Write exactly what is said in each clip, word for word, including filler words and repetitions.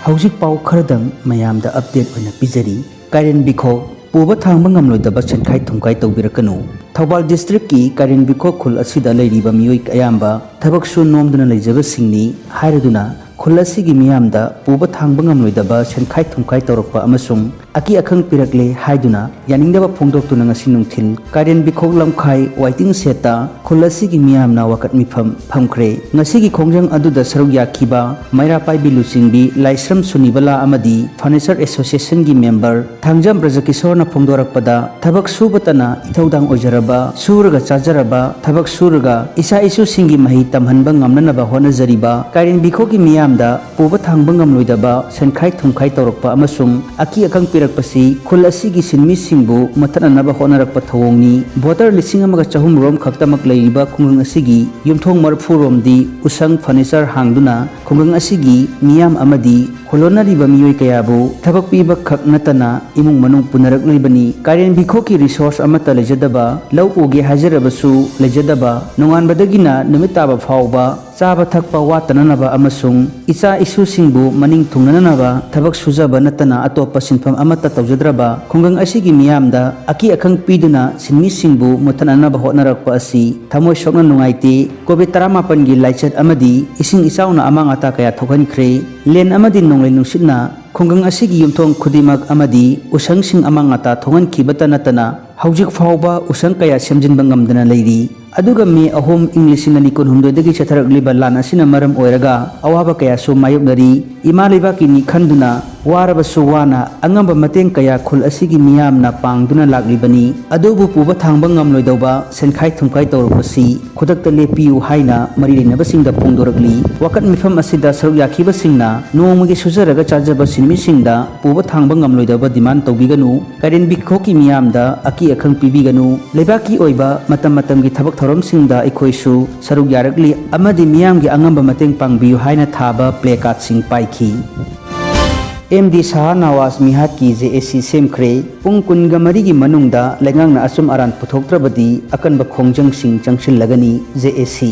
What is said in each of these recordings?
ꯍꯧꯖꯤꯛ ꯄꯥꯎ ꯈꯔꯗꯪ ꯃꯌꯥꯝꯗ ꯑꯞꯗꯦꯠ ꯑꯣꯏꯅ ꯄꯤꯖꯔꯤ꯫ ꯀꯥꯏꯔꯦꯟ ꯕꯤꯈꯣꯛ ꯄꯨꯕ ꯊꯥꯡꯕ ꯉꯝꯂꯣꯏꯗꯕ ꯁꯦꯟꯈꯥꯏ ꯊꯨꯝꯈꯥꯏ ꯇꯧꯕꯤꯔꯛꯀꯅꯨ꯫ ꯊꯧꯕꯥꯜ ꯗꯤꯁꯇ꯭ꯔꯤꯛꯀꯤ ꯀꯥꯏꯔꯦꯟ ꯕꯤꯈꯣꯛ ꯈꯨꯜ ꯑꯁꯤꯗ ꯂꯩꯔꯤꯕ ꯃꯤꯑꯣꯏ ꯑꯌꯥꯝꯕ ꯊꯕꯛ ꯁꯨ ꯅꯣꯝꯗꯨꯅ ꯂꯩꯖꯕꯁꯤꯡꯅꯤ ꯍꯥꯏꯔꯗꯨꯅ ꯈꯨꯜ ꯑꯁꯤꯒꯤ ꯃꯤꯌꯥꯝꯗ ꯄꯨꯕ ꯊꯥꯡꯕ ꯉꯝꯂꯣꯏꯗꯕ ꯁꯦꯟꯈꯥꯏ ꯊꯨꯝꯈꯥꯏ ꯇꯧꯔꯛꯄ ꯑꯃꯁꯨꯡ ꯑꯀꯤ ꯑꯈꯪ ꯄꯤꯔꯛꯂꯦ ꯍꯥꯏꯗꯨꯅ ꯌꯥꯅꯤꯡꯗꯕ ꯐꯣꯡꯗꯣꯛꯇꯨꯅ ꯉꯁꯤ ꯅꯨꯡꯊꯤꯜ ꯀꯥꯏꯔꯦꯟ ꯕꯤꯈꯣꯛ ꯂꯝꯈꯥꯏ ꯋꯥꯏꯇꯤꯡ ꯁꯦꯠꯇ ꯈꯨꯜ ꯑꯁꯤꯒꯤ ꯃꯤꯌꯥꯝꯅ ꯋꯥꯀꯠ ꯃꯤꯐꯝ ꯐꯝꯈ꯭ꯔꯦ꯫ ꯉꯁꯤꯒꯤ ꯈꯣꯡꯖꯪ ꯑꯗꯨꯗ ꯁꯔꯨꯛ ꯌꯥꯈꯤꯕ ꯃꯩꯔꯥ ꯄꯥꯏꯕꯤ ꯂꯨꯆꯤꯡꯕꯤ ꯂꯥꯏꯁ꯭ꯔꯝ ꯁꯨꯅꯤꯕꯂꯥ ꯑꯃꯗꯤ ꯐꯔꯅꯤꯆꯔ ꯑꯦꯁꯣꯁꯤꯌꯦꯁꯟꯒꯤ ꯃꯦꯝꯕꯔ ꯊꯥꯡꯖꯝ ꯕ꯭ꯔꯖꯀꯤꯁꯣꯔꯅ ꯐꯣꯡꯗꯣꯔꯛꯄꯗ, ꯊꯕꯛ ꯁꯨꯕꯇꯅ ꯏꯊꯧꯗꯥꯡ ꯑꯣꯏꯖꯔꯕ, ꯁꯨꯔꯒ ꯆꯥꯖꯔꯕ, ꯊꯕꯛ ꯁꯨꯔꯒ ꯏꯆꯥ ꯏꯁꯨꯁꯤꯡꯒꯤ ꯃꯍꯩ ꯇꯝꯍꯟꯕ ꯉꯝꯅꯅꯕ ꯍꯣꯠꯅꯖꯔꯤꯕ ꯀꯥꯏꯔꯦꯟ ꯕꯤꯈꯣꯛꯀꯤ ꯃꯤꯌꯥꯝꯗ ꯄꯨꯕ ꯊꯥꯡꯕ ꯉꯝꯂꯣꯏꯗꯕ ꯁꯦꯟꯈꯥꯏ ꯊꯨꯝꯈꯥꯏ ꯇꯧꯔꯛꯄ ꯑꯃꯁꯨꯡ ꯑꯀꯤ ꯑꯈꯪ ꯄꯤꯔꯛꯄꯁꯤ ꯈꯨꯜ ꯑꯁꯤꯒꯤ ꯁꯤꯟꯃꯤꯁꯤꯡꯕꯨ ꯃꯨꯠꯊꯠꯅꯅꯕ ꯍꯣꯠꯅꯔꯛꯄ ꯊꯧꯑꯣꯡꯅꯤ꯫ ꯚꯣꯇꯔ ꯂꯤꯁꯤꯡ ꯑꯃꯒ ꯆꯍꯨꯝ ꯔꯣꯝ ꯈꯛꯇꯃꯛ ꯂꯩꯔꯤꯕ ꯈꯨꯡꯒꯪ ꯑꯁꯤꯒꯤ ꯌꯨꯝꯊꯣꯡ ꯃꯔꯤꯐꯨ ꯔꯣꯝꯗꯤ ꯎꯁꯪ ꯐꯔꯅꯤꯆꯔ ꯍꯥꯡꯗꯨꯅ ꯈꯨꯡꯒꯪ ꯑꯁꯤꯒꯤ ꯃꯤꯌꯥꯝ ꯑꯃꯗꯤ ꯈꯨꯜꯂꯣꯟꯅꯔꯤꯕ ꯃꯤꯑꯣꯏ ꯀꯌꯥꯕꯨ ꯊꯕꯛ ꯄꯤꯕ ꯈꯛ ꯅꯠꯇꯅ ꯏꯃꯨꯡ ꯃꯅꯨꯡ ꯄꯨꯅꯔꯛꯂꯤꯕꯅꯤ꯫ ꯀꯥꯏꯔꯦꯟ ꯕꯤꯈꯣꯛꯀꯤ ꯔꯤꯁꯣꯔꯁ ꯑꯃꯠꯇ ꯂꯩꯖꯗꯕ, ꯂꯧ ꯎꯒꯦ ꯍꯥꯏꯖꯔꯕꯁꯨ ꯂꯩꯖꯗꯕ, ꯅꯣꯡꯉꯥꯟꯕꯗꯒꯤꯅ ꯅꯨꯃꯤꯠ ꯇꯥꯕ ꯐꯥꯎꯕ ꯆꯥꯕ ꯊꯛꯄ ꯋꯥꯠꯇꯅꯅꯕ ꯑꯃꯁꯨꯡ ꯏꯆꯥ ꯏꯁꯨꯁꯤꯡꯕꯨ ꯃꯅꯤꯡ ꯊꯨꯡꯅꯅꯕ ꯊꯕꯛ ꯁꯨꯖꯕ ꯅꯠꯇꯅ ꯑꯇꯣꯞꯄ ꯁꯤꯟꯐꯝ ꯑꯃꯠꯇ ꯇꯧꯖꯗ꯭ꯔꯕ ꯈꯨꯡꯒꯪ ꯑꯁꯤꯒꯤ ꯃꯤꯌꯥꯝꯗ ꯑꯀꯤ ꯑꯈꯪ ꯄꯤꯗꯨꯅ ꯁꯤꯟꯃꯤꯁꯤꯡꯕꯨ ꯃꯨꯠꯊꯠꯅꯅꯕ ꯍꯣꯠꯅꯔꯛꯄ ꯑꯁꯤ ꯊꯃꯣꯏ ꯁꯣꯛꯅ ꯅꯨꯡꯉꯥꯏꯇꯦ꯫ ꯀꯣꯚꯤꯗ ꯇꯔꯥꯃꯥꯄꯟꯒꯤ ꯂꯥꯏꯆꯠ ꯑꯃꯗꯤ ꯏꯁꯤꯡ ꯏꯆꯥꯎꯅ ꯑꯃꯥꯡ ꯑꯇꯥ ꯀꯌꯥ ꯊꯣꯛꯍꯟꯈ꯭ꯔꯦ꯫ ꯂꯦꯟ ꯑꯃꯗꯤ ꯅꯣꯡꯂꯩ ꯅꯨꯡꯁꯤꯠꯅ ꯈꯨꯡꯒꯪ ꯑꯁꯤꯒꯤ ꯌꯨꯝꯊꯣꯡ ꯈꯨꯗꯤꯡꯃꯛ ꯑꯃꯗꯤ ꯎꯁꯪꯁꯤꯡ ꯑꯃꯥꯡ ꯑꯇꯥ ꯊꯣꯛꯍꯟꯈꯤꯕꯇ ꯅꯠꯇꯅ ꯍꯧꯖꯤꯛ ꯐꯥꯎꯕ ꯎꯁꯪ ꯀꯌꯥ ꯁꯦꯝꯖꯤꯟꯕ ꯉꯝꯗꯅ ꯂꯩꯔꯤ꯫ ꯑꯗꯨꯒ ꯃꯦ ꯑꯍꯨꯝ, ꯏꯪ ꯂꯤꯁꯤꯡ ꯑꯅꯤ ꯀꯨꯟꯍꯨꯝꯗꯣꯏꯗꯒꯤ ꯆꯠꯊꯔꯛꯂꯤꯕ ꯂꯥꯟ ꯑꯁꯤꯅ ꯃꯔꯝ ꯑꯣꯏꯔꯒ ꯑꯋꯥꯕ ꯀꯌꯥꯁꯨ ꯃꯥꯌꯣꯛꯅꯔꯤ꯫ ꯏꯃꯥ ꯂꯩꯕꯥꯛꯀꯤꯅꯤ ꯈꯟꯗꯨꯅ ꯋꯥꯔꯕꯁꯨ ꯋꯥꯅ ꯑꯉꯝꯕ ꯃꯇꯦꯡ ꯀꯌꯥ ꯈꯨꯜ ꯑꯁꯤꯒꯤ ꯃꯤꯌꯥꯝꯅ ꯄꯥꯡꯗꯨꯅ ꯂꯥꯛꯂꯤꯕꯅꯤ꯫ ꯑꯗꯨꯕꯨ ꯄꯨꯕ ꯊꯥꯡꯕ ꯉꯝꯂꯣꯏꯗꯧꯕ ꯁꯦꯟꯈꯥꯏ ꯊꯨꯝꯈꯥꯏ ꯇꯧꯔꯛꯄꯁꯤ ꯈꯨꯗꯛꯇ ꯂꯦꯞꯄꯤꯌꯨ ꯍꯥꯏꯅ ꯃꯔꯤ ꯂꯩꯅꯕꯁꯤꯡꯗ ꯐꯣꯡꯗꯣꯔꯛꯂꯤ꯫ ꯋꯥꯀꯠ ꯃꯤꯐꯝ ꯑꯁꯤꯗ ꯁꯔꯨꯛ ꯌꯥꯈꯤꯕꯁꯤꯡꯅ ꯅꯣꯡꯃꯒꯤ ꯁꯨꯖꯔꯒ ꯆꯥꯖꯕ ꯁꯤꯟꯃꯤꯁꯤꯡꯗ ꯄꯨꯕ ꯊꯥꯡꯕ ꯉꯝꯂꯣꯏꯗꯕ ꯗꯤꯃꯥꯟ ꯇꯧꯕꯤꯒꯅꯨ꯫ ꯀꯥꯏꯔꯦꯟ ꯕꯤꯈꯣꯛꯀꯤ ꯃꯤꯌꯥꯝꯗ ꯑꯀꯤ ꯑꯈꯪ ꯄꯤꯕꯤꯒꯅꯨ꯫ ꯂꯩꯕꯥꯛꯀꯤ ꯑꯣꯏꯕ ꯃꯇꯝ ꯃꯇꯝꯒꯤ ꯊꯕꯛ ꯊꯧꯔꯝꯁꯤꯡꯗ ꯑꯩꯈꯣꯏꯁꯨ ꯁꯔꯨꯛ ꯌꯥꯔꯛꯂꯤ ꯑꯃꯗꯤ ꯃꯤꯌꯥꯝꯒꯤ ꯑꯉꯝꯕ ꯃꯇꯦꯡ ꯄꯥꯡꯕꯤꯌꯨ ꯍꯥꯏꯅ ꯊꯥꯕ ꯄ꯭ꯂꯦ ꯀꯥꯔꯗꯁꯤꯡ ꯄꯥꯏꯈꯤ꯫ ꯑꯦꯝ ꯗꯤ ꯁꯍꯥ ꯅꯋꯥꯖ ꯃꯤꯍꯥꯠꯀꯤ ꯖꯦ ꯑꯦ ꯁꯤ ꯁꯦꯝꯈ꯭ꯔꯦ꯫ ꯄꯨꯡ ꯀꯨꯟꯒ ꯃꯔꯤꯒꯤ ꯃꯅꯨꯡꯗ ꯂꯩꯉꯥꯛꯅ ꯑꯆꯨꯝ ꯑꯔꯥꯟ ꯄꯨꯊꯣꯛꯇ꯭ꯔꯕꯗꯤ ꯑꯀꯟꯕ ꯈꯣꯡꯖꯪꯁꯤꯡ ꯆꯪꯁꯤꯜꯂꯒꯅꯤ꯫ ꯖꯦ ꯑꯦ ꯁꯤ꯫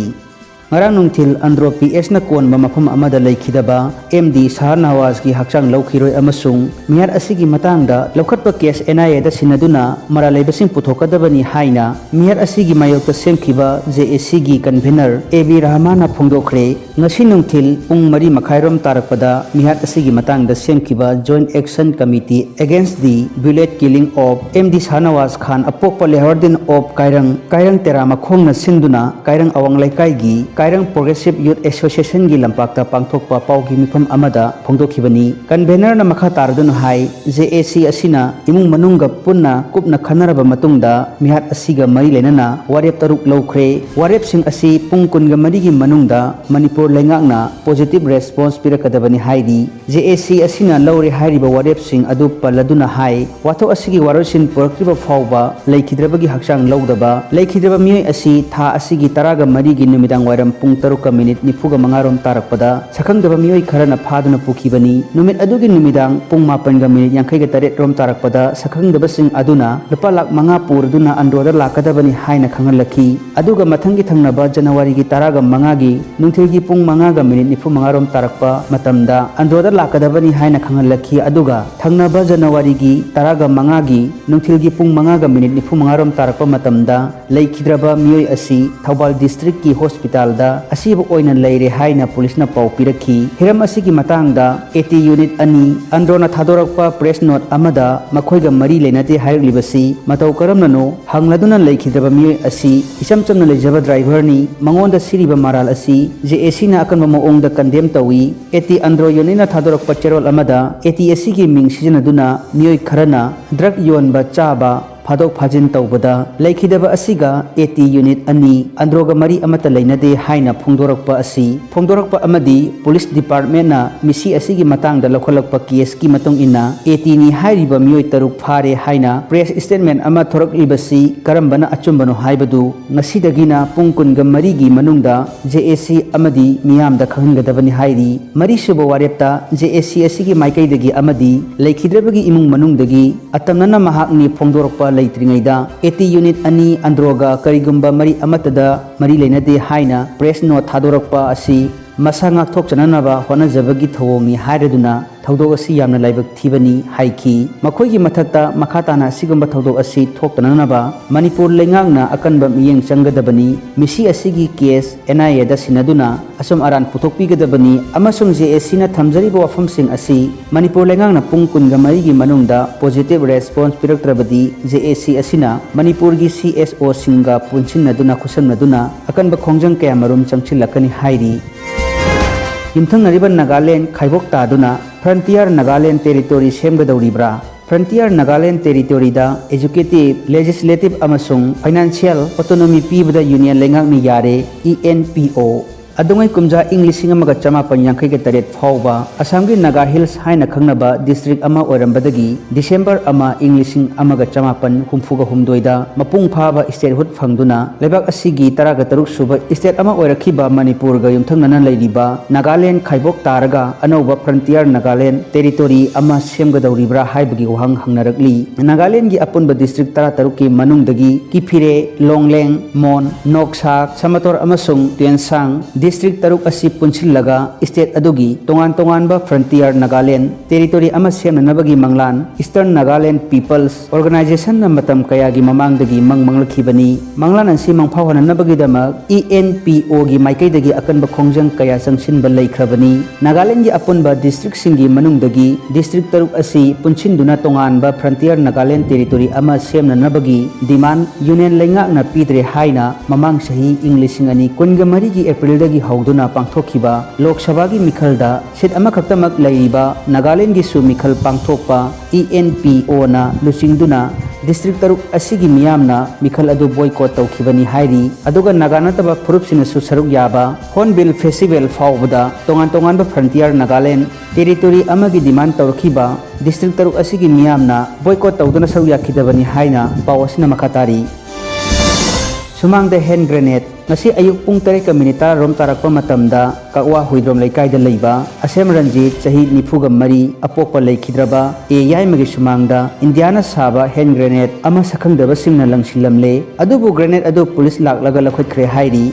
ꯉꯔꯥꯡ ꯅꯨꯡꯊꯤꯜ ꯑꯟꯗ꯭ꯔꯣ ꯄꯤ ꯑꯦꯁꯅ ꯀꯣꯟꯕ ꯃꯐꯝ ꯑꯃꯗ ꯂꯩꯈꯤꯗꯕ ꯑꯦꯝ ꯗꯤ ꯁꯍꯥꯅꯋꯥꯖꯒꯤ ꯍꯛꯆꯥꯡ ꯂꯧꯈꯤꯔꯣꯏ ꯑꯃꯁꯨꯡ ꯃꯤꯍꯥꯠ ꯑꯁꯤꯒꯤ ꯃꯇꯥꯡꯗ ꯂꯧꯈꯠꯄ ꯀꯦꯁ ꯑꯦꯟ ꯑꯥꯏ ꯑꯦꯗ ꯁꯤꯟꯅꯗꯨꯅ ꯃꯔꯥꯜ ꯂꯩꯕꯁꯤꯡ ꯄꯨꯊꯣꯛꯀꯗꯕꯅꯤ ꯍꯥꯏꯅ ꯃꯤꯍꯥꯠ ꯑꯁꯤꯒꯤ ꯃꯥꯌꯣꯛꯇ ꯁꯦꯝꯈꯤꯕ ꯖꯦ ꯑꯦ ꯁꯤꯒꯤ ꯀꯟꯚꯦꯅꯔ ꯑꯦ ꯕꯤ ꯔꯍꯃꯥꯟꯅ ꯐꯣꯡꯗꯣꯛꯈ꯭ꯔꯦ꯫ ꯉꯁꯤ ꯅꯨꯡꯊꯤꯜ ꯄꯨꯡ ꯃꯔꯤ ꯃꯈꯥꯏꯔꯣꯝ ꯇꯥꯔꯛꯄꯗ ꯃꯤꯍꯥꯠ ꯑꯁꯤꯒꯤ ꯃꯇꯥꯡꯗ ꯁꯦꯝꯈꯤꯕ Joint Action Committee Against the Bullet Killing of M D Shahnawaz Khan, ꯑꯄꯣꯛꯄ ꯂꯦꯍꯣꯔꯗꯤꯟ ꯑꯣꯐ ꯀꯥꯏꯔꯪ, ꯀꯥꯏꯔꯪ ꯇꯦꯔꯥ ꯃꯈꯣꯡꯅ ꯁꯤꯟꯗꯨꯅ ꯀꯥꯏꯔꯪ ꯑꯋꯥꯡ ꯂꯩꯀꯥꯏꯒꯤ ꯀꯥꯏꯔꯪ Progressive Youth Associationꯒꯤ ꯂꯝꯄꯥꯛꯇ ꯄꯥꯡꯊꯣꯛꯄ ꯄꯥꯎꯒꯤ ꯃꯤꯐꯝ ꯑꯃꯗ ꯐꯣꯡꯗꯣꯛꯈꯤꯕꯅꯤ꯫ ꯀꯟꯚꯦꯅꯔꯅ ꯃꯈꯥ ꯇꯥꯔꯗꯨꯅ ꯍꯥꯏ, ꯖꯦ ꯑꯦ ꯁꯤ ꯑꯁꯤꯅ ꯏꯃꯨꯡ ꯃꯅꯨꯡꯒ ꯄꯨꯟꯅ ꯀꯨꯞꯅ ꯈꯟꯅꯔꯕ ꯃꯇꯨꯡꯗ ꯃꯤꯍꯥꯠ ꯑꯁꯤꯒ ꯃꯔꯤ ꯂꯩꯅꯅ ꯋꯥꯔꯦꯞ ꯇꯔꯨꯛ ꯂꯧꯈ꯭ꯔꯦ꯫ ꯋꯥꯔꯦꯞꯁꯤꯡ ꯑꯁꯤ ꯄꯨꯡ ꯀꯨꯟꯒ ꯃꯔꯤꯒꯤ ꯃꯅꯨꯡꯗ ꯃꯅꯤꯄꯨꯔ ꯂꯩꯉꯥꯛꯅ positive response ꯄꯤꯔꯛꯀꯗꯕꯅꯤ ꯍꯥꯏꯔꯤ꯫ ꯖꯦ ꯑꯦ ꯁꯤ ꯑꯁꯤꯅ ꯂꯧꯔꯦ ꯍꯥꯏꯔꯤꯕ ꯋꯥꯔꯦꯞꯁꯤꯡ ꯑꯗꯨ ꯄꯜꯂꯗꯨꯅ ꯍꯥꯏ, ꯋꯥꯊꯣꯛ ꯑꯁꯤꯒꯤ ꯋꯥꯔꯣꯏꯁꯤꯟ ꯄꯨꯔꯛꯇ꯭ꯔꯤꯕ ꯐꯥꯎꯕ ꯂꯩꯈꯤꯗ꯭ꯔꯕꯒꯤ ꯍꯛꯆꯥꯡ ꯂꯧꯗꯕ, ꯂꯩꯈꯤꯗ꯭ꯔꯕ ꯃꯤꯑꯣꯏ ꯑꯁꯤ ꯊꯥ ꯑꯁꯤꯒꯤ ꯇꯔꯥꯒ ꯃꯔꯤꯒꯤ ꯅꯨꯃꯤꯗꯥꯡ ꯋꯥꯏꯔꯝ ꯄꯨꯡ ꯇꯔꯨꯛꯀ ꯃꯤꯅꯤꯠ ꯅꯤꯐꯨꯒ ꯃꯉꯥꯔꯣꯝ ꯇꯥꯔꯛꯄꯗ ꯁꯛꯈꯪꯗꯕ ꯃꯤꯑꯣꯏ ꯈꯔꯅ ꯐꯥꯗꯨꯅ ꯄꯨꯈꯤꯕꯅꯤ꯫ ꯅꯨꯃꯤꯠ ꯑꯗꯨꯒꯤ ꯅꯨꯃꯤꯗꯥꯡ ꯄꯨꯡ ꯃꯥꯄꯟꯒ ꯃꯤꯅꯤꯠ ꯌꯥꯡꯈꯩꯒ ꯇꯔꯦꯠ ꯔꯣꯝ ꯇꯥꯔꯛꯄꯗ ꯁꯛꯈꯪꯗꯕꯁꯤꯡ ꯑꯗꯨꯅ ꯂꯨꯄꯥ ꯂꯥꯈ ꯃꯉꯥ ꯄꯨꯔꯗꯨꯅ ꯑꯟꯗ꯭ꯔꯣꯗ ꯂꯥꯛꯀꯗꯕꯅꯤ ꯍꯥꯏꯅ ꯈꯪꯍꯜꯂꯛꯈꯤ꯫ ꯑꯗꯨꯒ ꯃꯊꯪꯒꯤ ꯊꯪꯅꯕ ꯖꯅꯋꯥꯔꯤꯒꯤ ꯇꯔꯥꯒ ꯃꯉꯥꯒꯤ ꯅꯨꯡꯊꯤꯜꯒꯤ ꯄꯨꯡ ꯃꯉꯥꯒ ꯃꯤꯅꯤꯠ ꯅꯤꯐꯨ ꯃꯉꯥꯔꯣꯝ ꯇꯥꯔꯛꯄ ꯃꯇꯝꯗ ꯑꯟꯗ꯭ꯔꯣꯗ ꯂꯥꯛꯀꯗꯕꯅꯤ ꯍꯥꯏꯅ ꯈꯪꯍꯜꯂꯛꯈꯤ꯫ ꯑꯗꯨꯒ ꯊꯪꯅꯕ ꯖꯅꯋꯥꯔꯤꯒꯤ ꯇꯔꯥꯒ ꯃꯉꯥꯒꯤ ꯅꯨꯡꯊꯤꯜꯒꯤ ꯄꯨꯡ ꯃꯉꯥꯒ ꯃꯤꯅꯤꯠ ꯅꯤꯐꯨ ꯃꯉꯥꯔꯣꯝ ꯇꯥꯔꯛꯄ ꯃꯇꯝꯗ ꯂꯩꯈꯤꯗ꯭ꯔꯕ ꯃꯤꯑꯣꯏ ꯑꯁꯤ ꯊꯧꯕꯥꯜ ꯗꯤꯁꯇ꯭ꯔꯤꯛꯀꯤ ꯍꯣꯁꯄꯤꯇꯥꯜꯗ ꯑꯁꯤꯕ ꯑꯣꯏꯅ ꯂꯩꯔꯦ ꯍꯥꯏꯅ ꯄꯨꯂꯤꯁꯅ ꯄꯥꯎ ꯄꯤꯔꯛꯈꯤ꯫ ꯍꯤꯔꯝ ꯑꯁꯤꯒꯤ ꯃꯇꯥꯡꯗ ꯑꯦ ꯇꯤ ꯌꯨꯅꯤꯠ ꯑꯅꯤ ꯑꯟꯗ꯭ꯔꯣꯅ ꯊꯥꯗꯣꯔꯛꯄ ꯄ꯭ꯔꯦꯁ ꯅꯣꯠ ꯑꯃꯗ ꯃꯈꯣꯏꯒ ꯃꯔꯤ ꯂꯩꯅꯗꯦ ꯍꯥꯏꯔꯛꯂꯤꯕꯁꯤ ꯃꯇꯧ ꯀꯔꯝꯅꯅꯣ ꯍꯪꯂꯗꯨꯅ ꯂꯩꯈꯤꯗ꯭ꯔꯕ ꯃꯤꯑꯣꯏ ꯑꯁꯤ ꯏꯆꯝ ꯆꯝꯅ ꯂꯩꯖꯕ ꯗ꯭ꯔꯥꯏꯚꯔꯅꯤ꯫ ꯃꯉꯣꯟꯗ ꯁꯤꯔꯤꯕ ꯃꯔꯥꯜ ꯑꯁꯤ ꯖꯦ ꯑꯦ ꯁꯤꯅ ꯑꯀꯟꯕ ꯃꯑꯣꯡꯗ ꯀꯟꯗꯦꯝ ꯇꯧꯏ꯫ ꯑꯦ ꯇꯤ ꯑꯟꯗ꯭ꯔꯣ ꯌꯨꯅꯤꯠꯅ ꯊꯥꯗꯣꯔꯛꯄ ꯆꯦꯔꯣꯜ ꯑꯃꯗ ꯑꯦ ꯇꯤ ꯑꯁꯤꯒꯤ ꯃꯤꯡ ꯁꯤꯖꯤꯟꯅꯗꯨꯅ ꯃꯤꯑꯣꯏ ꯈꯔꯅ ꯗ꯭ꯔꯒ ꯌꯣꯟꯕ, ꯆꯥꯕ, ꯐꯥꯗꯣꯛ ꯐꯥꯖꯤꯟ ꯇꯧꯕꯗ ꯂꯩꯈꯤꯗꯕ ꯑꯁꯤꯒ ꯑꯦ ꯇꯤ ꯌꯨꯅꯤꯠ ꯑꯅꯤ ꯑꯟꯗ꯭ꯔꯣꯒ ꯃꯔꯤ ꯑꯃꯠꯇ ꯂꯩꯅꯗꯦ ꯍꯥꯏꯅ ꯐꯣꯡꯗꯣꯔꯛꯄ ꯑꯁꯤ, ꯐꯣꯡꯗꯣꯔꯛꯄ ꯑꯃꯗꯤ ꯄꯨꯂꯤꯁ ꯗꯤꯄꯥꯔꯠꯃꯦꯟꯅ ꯃꯤꯁꯤ ꯑꯁꯤꯒꯤ ꯃꯇꯥꯡꯗ ꯂꯧꯈꯠꯂꯛꯄ ꯀꯦꯁꯀꯤ ꯃꯇꯨꯡ ꯏꯟꯅ ꯑꯦ ꯇꯤꯅꯤ ꯍꯥꯏꯔꯤꯕ ꯃꯤꯑꯣꯏ ꯇꯔꯨꯛ ꯐꯥꯔꯦ ꯍꯥꯏꯅ ꯄ꯭ꯔꯦꯁ ꯁ꯭ꯇꯦꯠꯃꯦꯟ ꯑꯃ ꯊꯣꯔꯛꯂꯤꯕꯁꯤ ꯀꯔꯝꯕꯅ ꯑꯆꯨꯝꯕꯅꯣ ꯍꯥꯏꯕꯗꯨ ꯉꯁꯤꯗꯒꯤꯅ ꯄꯨꯡ ꯀꯨꯟꯒ ꯃꯔꯤꯒꯤ ꯃꯅꯨꯡꯗ ꯖꯦ ꯑꯦ ꯁꯤ ꯑꯃꯗꯤ ꯃꯤꯌꯥꯝꯗ ꯈꯪꯍꯟꯒꯗꯕꯅꯤ ꯍꯥꯏꯔꯤ꯫ ꯃꯔꯤꯁꯨꯕ ꯋꯥꯔꯦꯞꯇ JAC ꯑꯁꯤꯒꯤ ꯃꯥꯏꯀꯩꯗꯒꯤ ꯑꯃꯗꯤ ꯂꯩꯈꯤꯗ꯭ꯔꯕꯒꯤ ꯏꯃꯨꯡ ꯃꯅꯨꯡꯗꯒꯤ ꯑꯇꯝꯅꯅ ꯃꯍꯥꯛꯅꯤ ꯐꯣꯡꯗꯣꯔꯛꯄ ꯂꯩꯇ꯭ꯔꯤꯉꯩꯗ AT unit ꯑꯅꯤ ꯑꯟꯗ꯭ꯔꯣꯒ ꯀꯔꯤꯒꯨꯝꯕ ꯃꯔꯤ ꯑꯃꯠꯇꯗ ꯃꯔꯤ ꯂꯩꯅꯗꯦ ꯍꯥꯏꯅ press note ꯊꯥꯗꯣꯔꯛꯄ ꯑꯁꯤ ꯃꯁꯥ ꯉꯥꯛꯊꯣꯛꯆꯅꯅꯕ ꯍꯣꯠꯅꯖꯕꯒꯤ ꯊꯧꯑꯣꯡꯅꯤ ꯍꯥꯏꯔꯗꯨꯅ ꯊꯧꯗꯣꯛ ꯑꯁꯤ ꯌꯥꯝꯅ ꯂꯥꯏꯕꯛ ꯊꯤꯕꯅꯤ ꯍꯥꯏꯈꯤ꯫ ꯃꯈꯣꯏꯒꯤ ꯃꯊꯛꯇ ꯃꯈꯥ ꯇꯥꯅ ꯑꯁꯤꯒꯨꯝꯕ ꯊꯧꯗꯣꯛ ꯑꯁꯤ ꯊꯣꯛꯇꯅꯅꯕ ꯃꯅꯤꯄꯨꯔ ꯂꯩꯉꯥꯛꯅ ꯑꯀꯟꯕ ꯃꯤꯠꯌꯦꯡ ꯆꯪꯒꯗꯕꯅꯤ꯫ ꯃꯤꯁꯤ ꯑꯁꯤꯒꯤ case NIAꯗ ꯁꯤꯟꯅꯗꯨꯅ ꯑꯆꯨꯝ ꯑꯔꯥꯟ ꯄꯨꯊꯣꯛꯄꯤꯒꯗꯕꯅꯤ ꯑꯃꯁꯨꯡ JACꯅ ꯊꯝꯖꯔꯤꯕ ꯋꯥꯐꯝꯁꯤꯡ ꯑꯁꯤ ꯃꯅꯤꯄꯨꯔ ꯂꯩꯉꯥꯛꯅ ꯄꯨꯡ ꯀꯨꯟꯒ ꯃꯔꯤꯒꯤ ꯃꯅꯨꯡꯗ positive response ꯄꯤꯔꯛꯇ꯭ꯔꯕꯗꯤ JAC ꯑꯁꯤꯅ ꯃꯅꯤꯄꯨꯔꯒꯤ CSOꯁꯤꯡꯒ ꯄꯨꯟꯁꯤꯟꯅꯗꯨꯅ ꯈꯨꯠꯁꯝꯅꯗꯨꯅ ꯑꯀꯟꯕ ꯈꯣꯡꯖꯪ ꯀꯌꯥꯃꯔꯨꯝ ꯆꯪꯁꯤꯜꯂꯛꯀꯅꯤ ꯍꯥꯏꯔꯤ꯫ ꯌꯨꯝꯊꯪꯅꯔꯤꯕ ꯅꯥꯒꯥꯂꯦꯟ ꯈꯥꯏꯕꯣꯛ ꯇꯥꯗꯨꯅ Frontier Nagaland Territory ꯁꯦꯝꯒꯗꯧꯔꯤꯕ꯭ꯔꯥ? Frontier Nagaland Territoryꯗ executive, legislative ꯑꯃꯁꯨꯡ financial autonomy ꯄꯤꯕꯗ union ꯂꯩꯉꯥꯛꯅ ꯌꯥꯔꯦ, ENPO꯫ ꯑꯗꯨꯉꯩ ꯀꯨꯝꯖꯥ ꯏꯪ ꯂꯤꯁꯤꯡ ꯑꯃꯒ ꯆꯃꯥꯄꯟ ꯌꯥꯡꯈꯩꯒ ꯇꯔꯦꯠ ꯐꯥꯎꯕ ꯑꯁꯥꯝꯒꯤ ꯅꯥꯒꯥ ꯍꯤꯜꯁ ꯍꯥꯏꯅ ꯈꯪꯅꯕ district ꯑꯃ ꯑꯣꯏꯔꯝꯕꯗꯒꯤ December ꯑꯃ ꯏꯪ ꯂꯤꯁꯤꯡ ꯑꯃꯒ ꯆꯃꯥꯄꯟ ꯍꯨꯝꯐꯨꯒ ꯍꯨꯝꯗꯣꯏꯗ ꯃꯄꯨꯡ ꯐꯥꯕ statehood ꯐꯪꯗꯨꯅ ꯂꯩꯕꯥꯛ ꯑꯁꯤꯒꯤ ꯇꯔꯥꯒ ꯇꯔꯨꯛ ꯁꯨꯕ state ꯑꯃ ꯑꯣꯏꯔꯛꯈꯤꯕ ꯃꯅꯤꯄꯨꯔꯒ ꯌꯨꯝꯊꯪꯅꯅ ꯂꯩꯔꯤꯕ ꯅꯥꯒꯥꯂꯦꯟ ꯈꯥꯏꯕꯣꯛ ꯇꯥꯔꯒ ꯑꯅꯧꯕ Frontier Nagaland Territory ꯑꯃ ꯁꯦꯝꯒꯗꯧꯔꯤꯕ꯭ꯔꯥ ꯍꯥꯏꯕꯒꯤ ꯋꯥꯍꯪ ꯍꯪꯅꯔꯛꯂꯤ꯫ ꯅꯥꯒꯥꯂꯦꯟꯒꯤ ꯑꯄꯨꯟꯕ district ꯇꯔꯥ ꯇꯔꯨꯛꯀꯤ ꯃꯅꯨꯡꯗꯒꯤ ꯀꯤꯐꯤꯔꯦ, ꯂꯣꯡꯂꯦꯡ, ꯃꯣꯟ, ꯅꯣꯛꯁꯥꯛ, ꯁꯃꯇꯣꯔ ꯑꯃꯁꯨꯡ ꯇꯨꯌꯦꯟꯁꯥꯡ district ꯇꯔꯨꯛ ꯑꯁꯤ ꯄꯨꯟꯁꯤꯜꯂꯒ state ꯑꯗꯨꯒꯤ ꯇꯣꯉꯥꯟ ꯇꯣꯉꯥꯟꯕ Frontier Nagaland Territory ꯑꯃ ꯁꯦꯝꯅꯅꯕꯒꯤ ꯃꯪꯂꯥꯟ Eastern Nagaland People's Organizationꯅ ꯃꯇꯝ ꯀꯌꯥꯒꯤ ꯃꯃꯥꯡꯗꯒꯤ ꯃꯪ ꯃꯪꯂꯛꯈꯤꯕꯅꯤ꯫ ꯃꯪꯂꯥꯟ ꯑꯁꯤ ꯃꯪꯐꯥꯎꯍꯟꯅꯅꯕꯒꯤꯗꯃꯛ ENPOꯒꯤ ꯃꯥꯏꯀꯩꯗꯒꯤ ꯑꯀꯟꯕ ꯈꯣꯡꯖꯪ ꯀꯌꯥ ꯆꯪꯁꯤꯟꯕ ꯂꯩꯈ꯭ꯔꯕꯅꯤ꯫ ꯅꯥꯒꯥꯂꯦꯟꯒꯤ ꯑꯄꯨꯟꯕ districtꯁꯤꯡꯒꯤ ꯃꯅꯨꯡꯗꯒꯤ district ꯇꯔꯨꯛ ꯑꯁꯤ ꯄꯨꯟꯁꯤꯟꯗꯨꯅ ꯇꯣꯉꯥꯟꯕ Frontier Nagaland Territory ꯑꯃ ꯁꯦꯝꯅꯅꯕꯒꯤ demand union ꯂꯩꯉꯥꯛꯅ ꯄꯤꯗ꯭ꯔꯦ ꯍꯥꯏꯅ ꯃꯃꯥꯡ ꯆꯍꯤ ꯏꯪ ꯂꯤꯁꯤꯡ ꯑꯅꯤ ꯀꯨꯟꯒ ꯃꯔꯤꯒꯤ Aprilꯗꯒꯤ ꯍꯧꯗꯨꯅ ꯄꯥꯡꯊꯣꯛꯈꯤꯕ ꯂꯣꯛ ꯁꯚꯥꯒꯤ ꯃꯤꯈꯜꯗ seat ꯑꯃꯈꯛꯇꯃꯛ ꯂꯩꯔꯤꯕ ꯅꯥꯒꯥꯂꯦꯟꯒꯤꯁꯨ ꯃꯤꯈꯜ ꯄꯥꯡꯊꯣꯛꯄ ENPOꯅ ꯂꯨꯆꯤꯡꯗꯨꯅ district ꯇꯔꯨꯛ ꯑꯁꯤꯒꯤ ꯃꯤꯌꯥꯝꯅ ꯃꯤꯈꯜ ꯑꯗꯨ boycott ꯇꯧꯈꯤꯕꯅꯤ ꯍꯥꯏꯔꯤ꯫ ꯑꯗꯨꯒ ꯅꯥꯒꯥ ꯅꯠꯇꯕ ꯐꯨꯔꯨꯞꯁꯤꯡꯅꯁꯨ ꯁꯔꯨꯛ ꯌꯥꯕ Hornbill Festival ꯐꯥꯎꯕꯗ ꯇꯣꯉꯥꯟ ꯇꯣꯉꯥꯟꯕ Frontier Nagaland Territory ꯑꯃꯒꯤ demand ꯇꯧꯔꯛꯈꯤꯕ district ꯇꯔꯨꯛ ꯑꯁꯤꯒꯤ ꯃꯤꯌꯥꯝꯅ boycott ꯇꯧꯗꯨꯅ ꯁꯔꯨꯛ ꯌꯥꯈꯤꯗꯕꯅꯤ ꯍꯥꯏꯅ ꯄꯥꯎ ꯑꯁꯤꯅ ꯃꯈꯥ ꯇꯥꯔꯤ꯫ ꯁꯨꯃꯥꯡꯗ ꯍꯦꯟ ꯒ꯭ꯔꯦꯅꯦꯗ꯫ ꯉꯁꯤ ꯑꯌꯨꯛ ꯄꯨꯡ ꯇꯔꯦꯠꯀ ꯃꯤꯅꯤꯠ ꯇꯔꯥꯔꯣꯝ ꯇꯥꯔꯛꯄ ꯃꯇꯝꯗ ꯀꯛꯋꯥ ꯍꯨꯏꯗ꯭ꯔꯣꯝ ꯂꯩꯀꯥꯏꯗ ꯂꯩꯕ ꯑꯁꯦꯝ ꯔꯟꯖꯤꯠ, ꯆꯍꯤ ꯅꯤꯐꯨꯒ ꯃꯔꯤ, ꯑꯄꯣꯛꯄ ꯂꯩꯈꯤꯗ꯭ꯔꯕ, ꯑꯦ ꯌꯥꯏꯃꯒꯤ ꯁꯨꯃꯥꯡꯗ ꯏꯟꯗꯤꯌꯥꯅ ꯁꯥꯕ ꯍꯦꯟ ꯒ꯭ꯔꯦꯅꯦꯗ ꯑꯃ ꯁꯛꯈꯪꯗꯕꯁꯤꯡꯅ ꯂꯪꯁꯤꯜꯂꯝꯂꯦ꯫ ꯑꯗꯨꯕꯨ ꯒ꯭ꯔꯦꯅꯦꯗ ꯑꯗꯨ ꯄꯨꯂꯤꯁ ꯂꯥꯛꯂꯒ ꯂꯧꯈꯠꯈ꯭ꯔꯦ ꯍꯥꯏꯔꯤ꯫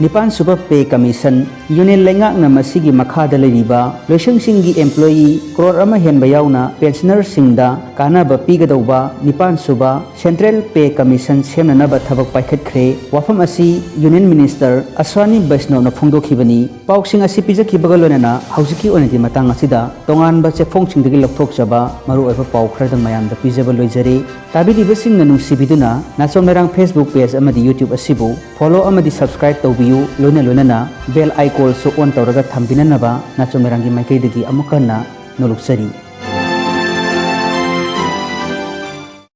ꯅꯤꯄꯥꯟ ꯁꯨꯕ ꯄꯦ ꯀꯃꯤꯁꯟ꯫ ꯌꯨꯅꯤꯌꯟ ꯂꯩꯉꯥꯛꯅ ꯃꯁꯤꯒꯤ ꯃꯈꯥꯗ ꯂꯩꯔꯤꯕ ꯂꯣꯏꯁꯪꯁꯤꯡꯒꯤ ꯑꯦꯝꯄ꯭ꯂꯣꯌꯤ ꯀ꯭ꯔꯣꯔ ꯑꯃ ꯍꯦꯟꯕ ꯌꯥꯎꯅ ꯄꯦꯟꯁꯅꯔꯁꯤꯡꯗ ꯀꯥꯟꯅꯕ ꯄꯤꯒꯗꯧꯕ ꯅꯤꯄꯥꯟ ꯁꯨꯕ ꯁꯦꯟꯇ꯭ꯔꯦꯜ ꯄꯦ ꯀꯃꯤꯁꯟ ꯁꯦꯝꯅꯅꯕ ꯊꯕꯛ ꯄꯥꯏꯈꯠꯈ꯭ꯔꯦ꯫ ꯋꯥꯐꯝ ꯑꯁꯤ ꯌꯨꯅꯤꯌꯟ ꯃꯤꯅꯤꯁꯇꯔ ꯑꯁ꯭ꯋꯥꯅꯤ ꯕꯩꯁꯅꯣꯞꯅ ꯐꯣꯡꯗꯣꯛꯈꯤꯕꯅꯤ꯫ ꯄꯥꯎꯁꯤꯡ ꯑꯁꯤ ꯄꯤꯖꯈꯤꯕꯒ ꯂꯣꯏꯅꯅ ꯍꯧꯖꯤꯛꯀꯤ ꯑꯣꯏꯅꯗꯤ ꯃꯇꯥꯡ ꯑꯁꯤꯗ ꯇꯣꯉꯥꯟꯕ ꯆꯦꯐꯣꯡꯁꯤꯡꯗꯒꯤ ꯂꯧꯊꯣꯛꯆꯕ ꯃꯔꯨꯑꯣꯏꯕ ꯄꯥꯎ ꯈꯔꯗꯪ ꯃꯌꯥꯝꯗ ꯄꯤꯖꯕ ꯂꯣꯏꯖꯔꯤ꯫ ꯇꯥꯕꯤꯔꯤꯕꯁꯤꯡꯅ ꯅꯨꯡꯁꯤꯕꯤꯗꯨꯅ ꯅꯥꯆꯣꯝ ꯂꯩꯔꯥꯡ Facebook page ꯑꯃꯗꯤ YouTube ꯑꯁꯤꯕꯨ follow ꯑꯃꯗꯤ subscribe ꯇꯧꯕꯤꯌꯨ꯫ ꯂꯣꯏꯅ ꯂꯣꯏꯅꯅ bell iconꯁꯨ on ꯇꯧꯔꯒ ꯊꯝꯕꯤꯅꯅꯕ ꯅꯥꯆꯣꯝ ꯂꯩꯔꯥꯡꯒꯤ ꯃꯥꯏꯀꯩꯗꯒꯤ ꯑꯃꯨꯛ ꯍꯟꯅ ꯅꯣꯂꯨꯛꯆꯔꯤ꯫